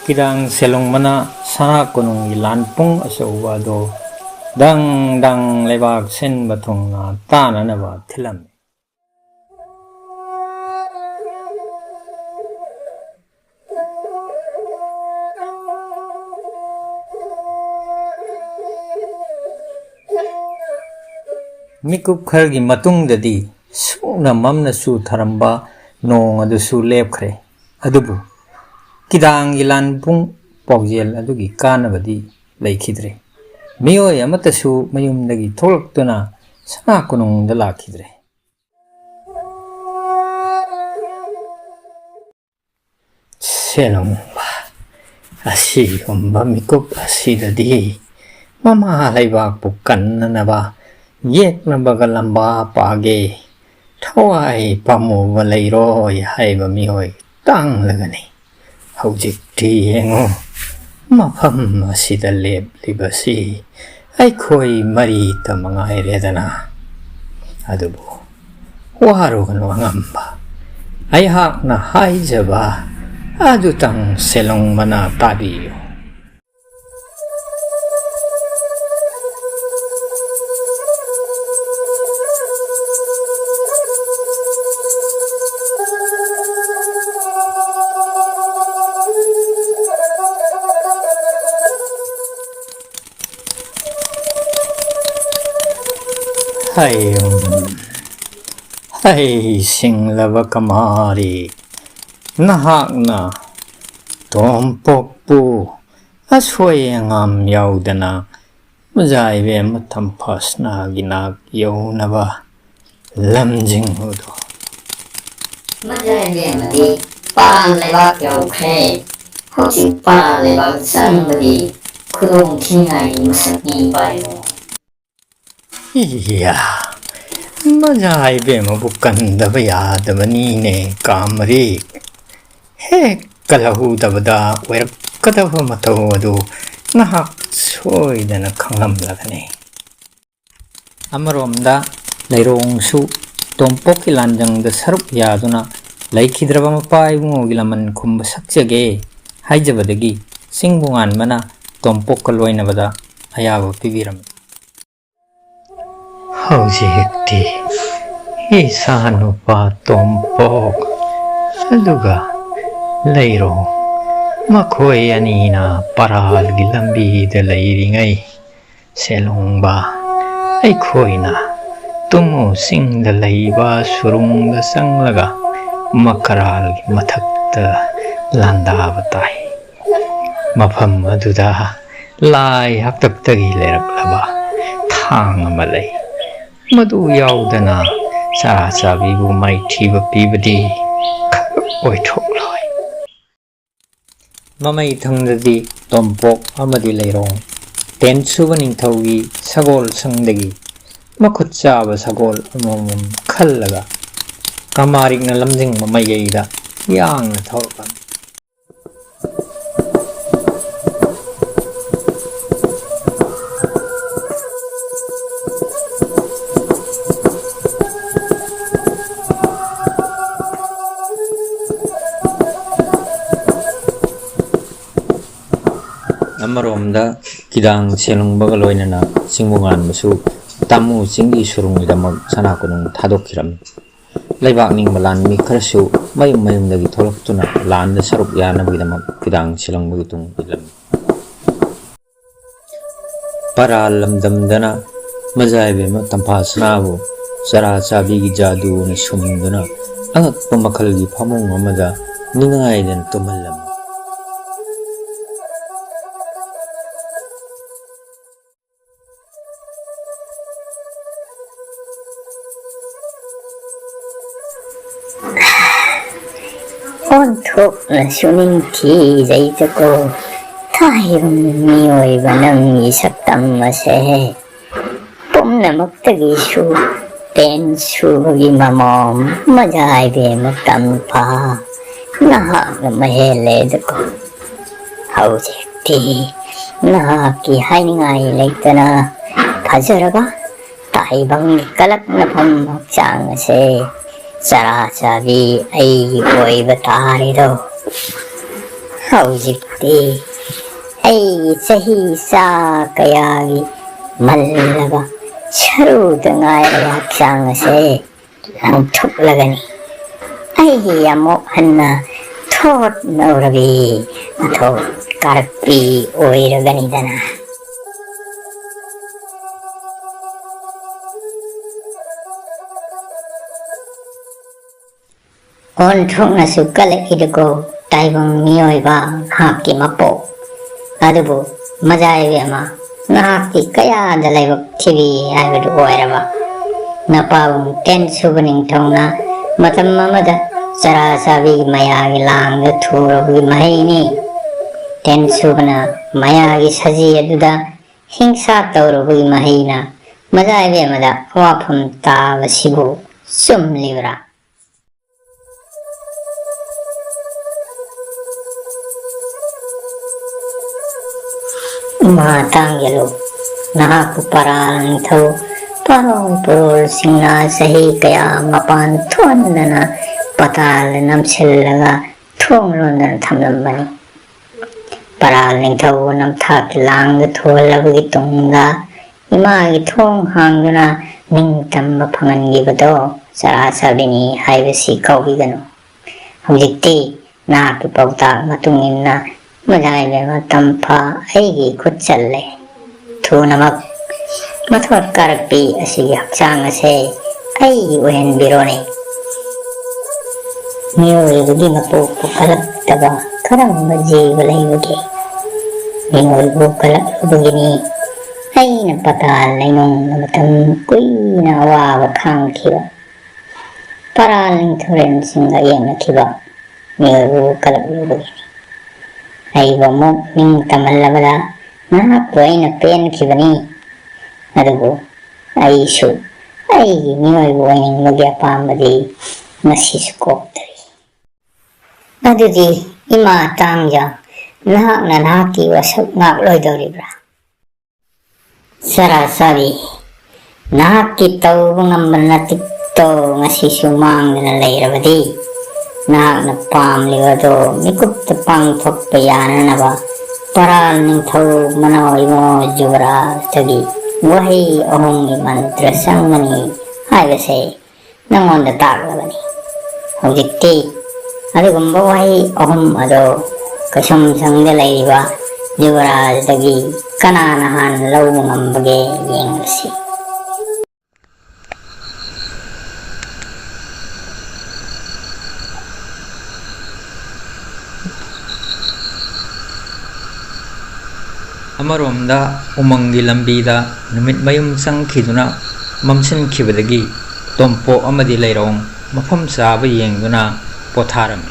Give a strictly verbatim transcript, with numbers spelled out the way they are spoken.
ꯀꯤꯗꯥꯡ ꯁꯦꯂꯨꯡꯕꯅ ꯁꯅꯥ ꯀꯣꯅꯨꯡꯒꯤ ꯂꯥꯟꯄꯨꯡ ꯑꯆꯧꯕ ꯑꯗꯣ ꯗꯪ ꯗꯪ ꯂꯩꯕꯥꯛ ꯁꯤꯟꯕ ꯊꯨꯡꯅ ꯇꯥꯅꯅꯕ ꯊꯤꯜꯂꯝꯃꯤ꯫ ꯃꯤꯀꯨꯞ ꯈꯔꯒꯤ ꯃꯇꯨꯡꯗꯗꯤ ꯁꯨꯛꯅ ꯃꯝꯅ ꯆꯨꯊꯔꯝꯕ ꯅꯣꯡ ꯑꯗꯨꯁꯨ ꯂꯦꯞꯈ꯭ꯔꯦ꯫ ꯑꯗꯨꯕꯨ ꯀꯤꯗꯥꯡꯒꯤ ꯂꯥꯟꯄꯨꯡ ꯄꯥꯎꯖꯦꯜ ꯑꯗꯨꯒꯤ ꯀꯥꯟꯅꯕꯗꯤ ꯂꯩꯈꯤꯗ꯭ꯔꯦ꯫ ꯃꯤꯑꯣꯏ ꯑꯃꯠꯇꯁꯨ ꯃꯌꯨꯝꯗꯒꯤ ꯊꯣꯛꯂꯛꯇꯨꯅ ꯁꯅꯥ ꯀꯣꯅꯨꯡꯗ ꯂꯥꯛꯈꯤꯗ꯭ꯔꯦ꯫ ꯁꯦꯂꯨꯡꯕ ꯑꯁꯤꯒꯨꯝꯕ ꯃꯤꯀꯨꯞ ꯑꯁꯤꯗꯗꯤ ꯃꯃꯥ ꯂꯩꯕꯥꯛꯄꯨ ꯀꯟꯅꯅꯕ ꯌꯦꯛꯅꯕꯒ ꯂꯝꯕꯥ ꯄꯥꯒꯦ ꯊꯋꯥꯏ ꯄꯥꯝꯃꯨꯕ ꯂꯩꯔꯣꯏ ꯍꯥꯏꯕ ꯃꯤꯑꯣꯏ ꯇꯥꯡꯂꯒꯅꯤ꯫ ꯍꯧꯖꯤꯛꯇꯤ ꯌꯦꯡꯉꯨ, ꯃꯐꯝ ꯑꯁꯤꯗ ꯂꯦꯞꯂꯤꯕꯁꯤ ꯑꯩꯈꯣꯏ ꯃꯔꯤꯇ ꯃꯉꯥꯏꯔꯦꯗꯅ꯫ ꯑꯗꯨꯕꯨ ꯋꯥꯔꯨꯒꯅꯨ ꯑꯉꯝꯕ, ꯑꯩꯍꯥꯛꯅ ꯍꯥꯏꯖꯕ ꯑꯗꯨꯇꯪ ꯁꯦꯂꯨꯡꯕꯅ ꯇꯥꯕꯤꯌꯨ꯫ ꯍꯩ, ꯍꯩ ꯁꯤꯡꯂꯕ ꯀꯃꯥꯔꯤ, ꯅꯍꯥꯛꯅ ꯇꯣꯝꯄꯣꯛꯄꯨ ꯑꯁꯣꯏ ꯑꯉꯥꯝ ꯌꯥꯎꯗꯅ ꯃꯖꯥ ꯏꯕꯦꯝꯃ ꯇꯝꯐꯥꯁꯅꯥꯒꯤ ꯅꯥꯛ ꯌꯧꯅꯕ ꯂꯝꯖꯤꯡ ꯑꯗꯨ꯫ ꯃꯖꯥ ꯏꯕꯦꯝꯃꯗꯤ ꯄꯥꯟ ꯂꯩꯕꯥꯛ ꯌꯧꯈ꯭ꯔꯦ꯫ ꯍꯧꯖꯤꯛ ꯄꯥꯟ ꯂꯩꯕꯥꯛ ꯆꯪꯕꯗꯤ ꯈꯨꯗꯣꯡ ꯊꯤꯅꯤꯡꯉꯥꯏꯒꯤ ꯃꯁꯛꯅꯤ ꯏꯄꯥ ꯏꯕꯨꯡꯉꯣ꯫ ꯏꯌꯥ, ꯃꯖꯥ ꯏꯕꯦꯝꯃꯕꯨ ꯀꯟꯗꯕ ꯌꯥꯗꯕꯅꯤꯅꯦ ꯀꯥꯃꯔꯤ꯫ ꯍꯦꯛ ꯀꯜꯍꯧꯗꯕꯗ ꯑꯣꯏꯔꯛꯀꯗꯕ ꯃꯇꯧ ꯑꯗꯨ ꯅꯍꯥꯛ ꯁꯣꯏꯗꯅ ꯈꯪꯂꯝꯂꯒꯅꯤ꯫ ꯑꯃꯔꯣꯝꯗ ꯂꯩꯔꯣꯡꯁꯨ ꯇꯣꯝꯄꯣꯛꯀꯤ ꯂꯥꯟꯖꯪꯗ ꯁꯔꯨꯛ ꯌꯥꯗꯨꯅ ꯂꯩꯈꯤꯗ꯭ꯔꯕ ꯃꯄꯥ ꯏꯕꯨꯡꯉꯣꯒꯤ ꯂꯃꯟ ꯈꯨꯝꯕ ꯁꯛꯆꯒꯦ ꯍꯥꯏꯖꯕꯗꯒꯤ ꯆꯤꯡꯕꯨ ꯉꯥꯟꯕꯅ ꯇꯣꯝꯄꯣꯛꯀ ꯂꯣꯏꯅꯕꯗ ꯑꯌꯥꯕ ꯄꯤꯕꯤꯔꯝꯃꯤ꯫ ꯍꯧꯖꯤꯛꯇꯤ ꯏꯆꯥ ꯅꯨꯄꯥ ꯇꯣꯝꯄꯣꯛ ꯑꯗꯨꯒ ꯂꯩꯔꯣ, ꯃꯈꯣꯏ ꯑꯅꯤꯅ ꯄꯔꯥꯜꯒꯤ ꯂꯝꯕꯤꯗ ꯂꯩꯔꯤꯉꯩ, ꯁꯦꯂꯣꯡꯕ ꯑꯩꯈꯣꯏꯅ ꯇꯨꯃꯨ ꯆꯤꯡꯗ ꯂꯩꯕ ꯁꯨꯔꯨꯡꯗ ꯆꯪꯂꯒ ꯃꯀꯔꯥꯜꯒꯤ ꯃꯊꯛꯇ ꯂꯥꯟꯗꯥꯕ ꯇꯥꯏ꯫ ꯃꯐꯝ ꯑꯗꯨꯗ ꯂꯥꯏ ꯍꯥꯛꯇꯛꯇꯒꯤ ꯂꯩꯔꯛꯂꯕ ꯊꯥꯡ ꯑꯃ ꯂꯩ꯫ ꯃꯗꯨ ꯌꯥꯎꯗꯅ ꯆꯔꯥ ꯆꯥꯕꯤꯕꯨ ꯃꯥꯏꯊꯤꯕ ꯄꯤꯕꯗꯤ ꯈꯔ ꯑꯣꯏꯊꯣꯛꯂꯣꯏ꯫ ꯃꯃꯩ ꯊꯪꯗꯗꯤ ꯇꯣꯝꯄꯣꯛ ꯑꯃꯗꯤ ꯂꯩꯔꯣꯡ, ꯇꯦꯟ ꯁꯨꯕ ꯅꯤꯡꯊꯧꯒꯤ ꯁꯒꯣꯜ ꯁꯪꯗꯒꯤ ꯃꯈꯨꯠ ꯆꯥꯕ ꯁꯒꯣꯜ ꯑꯃꯃꯝ ꯈꯜꯂꯒ ꯀꯃꯥꯔꯤꯛꯅ ꯂꯝꯖꯤꯡꯕ ꯃꯥꯏꯀꯩꯗ ꯌꯥꯡꯅ ꯊꯧꯔꯛꯂꯝꯃꯤ꯫ ꯑꯃꯔꯣꯝꯗ ꯀꯤꯗꯥꯡ ꯁꯦꯂꯨꯡꯕꯒ ꯂꯣꯏꯅꯅ ꯆꯤꯡꯕꯨ ꯉꯥꯟꯕꯁꯨ ꯇꯥꯃꯨ ꯆꯤꯡꯒꯤ ꯁꯨꯔꯨꯡꯒꯤꯗꯃꯛ ꯁꯅꯥ ꯀꯣꯅꯨꯡ ꯊꯥꯗꯣꯛꯈꯤꯔꯝꯃꯤ꯫ ꯂꯩꯕꯥꯛ ꯅꯤꯡꯕ ꯂꯥꯟꯃꯤ ꯈꯔꯁꯨ ꯃꯌꯨꯝ ꯃꯌꯨꯝꯗꯒꯤ ꯊꯣꯛꯂꯛꯇꯨꯅ ꯂꯥꯟꯗ ꯁꯔꯨꯛ ꯌꯥꯅꯕꯒꯤꯗꯃꯛ ꯀꯤꯗꯥꯡ ꯁꯦꯂꯨꯡꯕꯒꯤ ꯇꯨꯡ ꯏꯜꯂꯝꯃꯤ꯫ ꯄꯔꯥ ꯂꯝꯗꯝꯗꯅ ꯃꯖꯥꯏꯕꯦꯝꯃ ꯇꯝꯐꯥ ꯁꯅꯥꯕꯨ ꯆꯔꯥ ꯆꯥꯕꯤꯒꯤ ꯖꯥꯗꯨꯅ ꯁꯨꯝꯗꯨꯅ ꯑꯉꯛꯄ ꯃꯈꯜꯒꯤ ꯐꯃꯨꯡ ꯑꯃꯗ ꯅꯤꯡꯉꯥꯏꯗꯅ ꯇꯨꯝꯍꯜꯂꯝꯃꯤ꯫ ꯑꯣꯟꯊꯣꯛꯅꯁꯨ ꯅꯤꯡꯊꯤꯖꯩꯗꯀꯣ, ꯇꯥꯏꯕꯪ ꯃꯤꯑꯣꯏꯕ ꯅꯪꯒꯤ ꯁꯛꯇꯝ ꯑꯁꯦ꯫ ꯄꯨꯝꯅꯃꯛꯇꯒꯤꯁꯨ ꯇꯦꯟ ꯁꯨꯕꯒꯤ ꯃꯃꯣꯝ ꯃꯖꯥꯏꯕꯦꯝꯃ ꯇꯝꯐꯥ, ꯅꯍꯥꯛꯅ ꯃꯍꯦꯜꯂꯦꯗꯀꯣ꯫ ꯍꯧꯖꯤꯛꯇꯤ ꯅꯍꯥꯛꯀꯤ ꯍꯥꯏꯅꯤꯡꯉꯥꯏ ꯂꯩꯇꯅ ꯐꯖꯔꯕ ꯇꯥꯏꯕꯪꯒꯤ ꯀꯂꯛꯅꯐꯝ ꯍꯛꯆꯥꯡ ꯑꯁꯦ ꯆꯔꯥ ꯆꯥꯕꯤ ꯑꯩꯒꯤ ꯑꯣꯏꯕ ꯇꯥꯔꯦꯗꯣ꯫ ꯍꯧꯖꯤꯛꯇꯤ ꯑꯩꯒꯤ ꯆꯍꯤ ꯆꯥ ꯀꯌꯥꯒꯤ ꯃꯜꯂꯕ, ꯁꯔꯨꯗ ꯉꯥꯏꯔꯕ ꯍꯛꯆꯥꯡ ꯑꯁꯦ ꯂꯪꯊꯣꯛꯂꯒꯅꯤ꯫ ꯑꯩ ꯑꯃꯨꯛ ꯍꯟꯅ ꯊꯣꯠ ꯅꯧꯔꯕꯤ ꯃꯊꯧ ꯀꯥꯔꯛꯄꯤ ꯑꯣꯏꯔꯒꯅꯤꯗꯅ꯫ ꯑꯣꯟꯊꯣꯛꯅꯁꯨ ꯀꯜꯂꯛꯏꯗꯀꯣ, ꯇꯥꯏꯕꯪ ꯃꯤꯑꯣꯏꯕ ꯅꯍꯥꯛꯀꯤ ꯃꯄꯣꯛ꯫ ꯑꯗꯨꯕꯨ ꯃꯖꯥ ꯏꯕꯦꯝꯃ, ꯅꯍꯥꯛꯇꯤ ꯀꯌꯥꯗ ꯂꯥꯏꯕꯛ ꯊꯤꯕꯤ ꯍꯥꯏꯕꯗꯨ ꯑꯣꯏꯔꯕ꯫ ꯅꯄꯥꯕꯨꯡ ꯇꯦꯟ ꯁꯨꯕ ꯅꯤꯡꯊꯧꯅ ꯃꯇꯝ ꯑꯃꯗ ꯆꯔꯥ ꯆꯥꯕꯤꯒꯤ ꯃꯌꯥꯒꯤ ꯂꯥꯡꯗ ꯊꯨꯔꯕꯒꯤ ꯃꯍꯩꯅꯤ꯫ ꯇꯦꯟ ꯁꯨꯕꯅ ꯃꯌꯥꯒꯤ ꯁꯖꯤ ꯑꯗꯨꯗ ꯍꯤꯡꯁꯥ ꯇꯧꯔꯨꯕꯒꯤ ꯃꯍꯩꯅ ꯃꯖꯥ ꯏꯕꯦꯝꯃꯗ ꯋꯥꯐꯝ ꯇꯥꯕꯁꯤꯕꯨ ꯆꯨꯝꯂꯤꯕ꯭ꯔꯥ? ꯏꯃꯥ ꯇꯥꯡꯒꯦꯂꯨ, ꯅꯍꯥꯛꯄꯨ ꯄꯔꯥ ꯅꯤꯡꯊꯧ ꯄꯥꯔꯣꯜ ꯄꯨꯔꯣꯜꯁꯤꯡꯅ ꯆꯍꯤ ꯀꯌꯥ ꯃꯄꯥꯟ ꯊꯣꯛꯍꯟꯗꯅ ꯄꯇꯥꯜꯗ ꯅꯝꯁꯤꯜꯂꯒ ꯊꯣꯡ ꯂꯣꯟꯗꯨꯅ ꯊꯝꯂꯝꯕꯅꯤ꯫ ꯄꯔꯥꯜ ꯅꯤꯡꯊꯧꯕꯨ ꯅꯝꯊꯥꯛꯀꯤ ꯂꯥꯡꯗ ꯊꯨꯍꯜꯂꯕꯒꯤ ꯇꯨꯡꯗ ꯏꯃꯥꯒꯤ ꯊꯣꯡ ꯍꯥꯡꯗꯨꯅ ꯅꯤꯡꯇꯝꯕ ꯐꯪꯍꯟꯈꯤꯕꯗꯣ ꯆꯔꯥ ꯆꯥꯕꯤꯅꯤ ꯍꯥꯏꯕꯁꯤ ꯀꯥꯎꯕꯤꯒꯅꯨ꯫ ꯍꯧꯖꯤꯛꯇꯤ ꯅꯍꯥꯛꯀꯤ ꯄꯥꯎꯇꯥꯛ ꯃꯇꯨꯡ ꯏꯟꯅ ꯃꯖꯥꯏꯕꯦꯝꯃ ꯇꯝꯐꯥ ꯑꯩꯒꯤ ꯈꯨꯠ ꯆꯜꯂꯦ꯫ ꯊꯨꯅꯃꯛ ꯃꯊꯣꯠ ꯀꯥꯔꯛꯄꯤ ꯑꯁꯤꯒꯤ ꯍꯛꯆꯥꯡ ꯑꯁꯦ ꯑꯩꯒꯤ ꯑꯣꯏꯍꯟꯕꯤꯔꯣꯅꯦ꯫ ꯃꯤꯑꯣꯏꯕꯒꯤ ꯃꯄꯣꯛꯄꯨ ꯀꯜꯂꯛꯇꯕ ꯀꯔꯝꯕ ꯖꯤꯕ ꯂꯩꯕꯒꯦ? ꯃꯤꯑꯣꯏꯕꯕꯨ ꯀꯜꯂꯛꯂꯨꯕꯒꯤꯅꯤ ꯑꯩꯅ ꯄꯇꯥꯜ ꯂꯩꯅꯨꯡꯗ ꯃꯇꯝ ꯀꯨꯏꯅ ꯑꯋꯥꯕ ꯈꯥꯡꯈꯤꯕ꯫ ꯄꯔꯥꯜ ꯅꯤꯡꯊꯧꯔꯦꯜꯁꯤꯡꯒ ꯌꯦꯡꯅꯈꯤꯕ ꯃꯤꯑꯣꯏꯕꯕꯨ ꯀꯜꯂꯛꯂꯨꯕꯒꯤꯅꯤ꯫ ꯑꯩꯕꯨ ꯑꯃꯨꯛ ꯅꯤꯡ ꯇꯝꯍꯜꯂꯕꯗ ꯅꯍꯥꯛꯄꯨ ꯑꯩꯅ ꯄꯦꯟꯈꯤꯕꯅꯤ꯫ ꯑꯗꯨꯕꯨ ꯑꯩꯁꯨ ꯑꯩꯒꯤ ꯃꯤꯑꯣꯏꯕ ꯑꯣꯏꯅꯤꯡꯕꯒꯤ ꯑꯄꯥꯝꯕꯗꯤ ꯉꯁꯤꯁꯨ ꯀꯣꯛꯇꯔꯤ꯫ ꯑꯗꯨꯗꯤ ꯏꯃꯥ ꯇꯥꯡꯖ, ꯅꯍꯥꯛꯅ ꯅꯍꯥꯛꯀꯤ ꯋꯥꯁꯛ ꯉꯥꯛꯂꯣꯏꯗꯧꯔꯤꯕ꯭ꯔꯥ? ꯆꯔꯥ ꯆꯥꯕꯤ, ꯅꯍꯥꯛꯀꯤ ꯇꯧꯕ ꯉꯝꯕ ꯅꯇꯤꯛꯇꯣ ꯉꯁꯤꯁꯨ ꯃꯥꯡꯗꯅ ꯂꯩꯔꯕꯗꯤ, ꯅꯍꯥꯛꯅ ꯄꯥꯝꯂꯤꯕꯗꯨ ꯃꯤꯀꯨꯞꯇ ꯄꯥꯡꯊꯣꯛꯄ ꯌꯥꯅꯅꯕ ꯄꯔꯥꯜ ꯅꯤꯡꯊꯧ ꯃꯅꯥꯎ ꯏꯕꯨꯡꯉꯣ ꯖꯨꯕꯔꯥꯖꯇꯒꯤ ꯋꯥꯍꯩ ꯑꯍꯨꯝꯒꯤ ꯃꯟꯇ꯭ꯔ ꯆꯪꯒꯅꯤ ꯍꯥꯏꯕꯁꯦ ꯅꯉꯣꯟꯗ ꯇꯥꯛꯂꯕꯅꯤ꯫ ꯍꯧꯖꯤꯛꯇꯤ ꯑꯗꯨꯒꯨꯝꯕ ꯋꯥꯍꯩ ꯑꯍꯨꯝ ꯑꯗꯨ ꯀꯩꯁꯨꯝꯁꯪꯗ ꯂꯩꯔꯤꯕ ꯖꯨꯕꯔꯥꯖꯇꯒꯤ ꯀꯅꯥꯅ ꯍꯥꯟꯅ ꯂꯧꯕ ꯉꯝꯕꯒꯦ ꯌꯦꯡꯂꯁꯤ꯫ ꯑꯃꯔꯣꯝꯗ ꯎꯃꯪꯒꯤ ꯂꯝꯕꯤꯗ ꯅꯨꯃꯤꯠ ꯃꯌꯨꯝ ꯆꯪꯈꯤꯗꯨꯅ ꯃꯝꯁꯤꯟꯈꯤꯕꯗꯒꯤ ꯇꯣꯝꯄꯣꯛ ꯑꯃꯗꯤ ꯂꯩꯔꯣꯡ ꯃꯐꯝ ꯆꯥꯕ ꯌꯦꯡꯗꯨꯅ ꯄꯣꯊꯥꯔꯝꯃꯤ꯫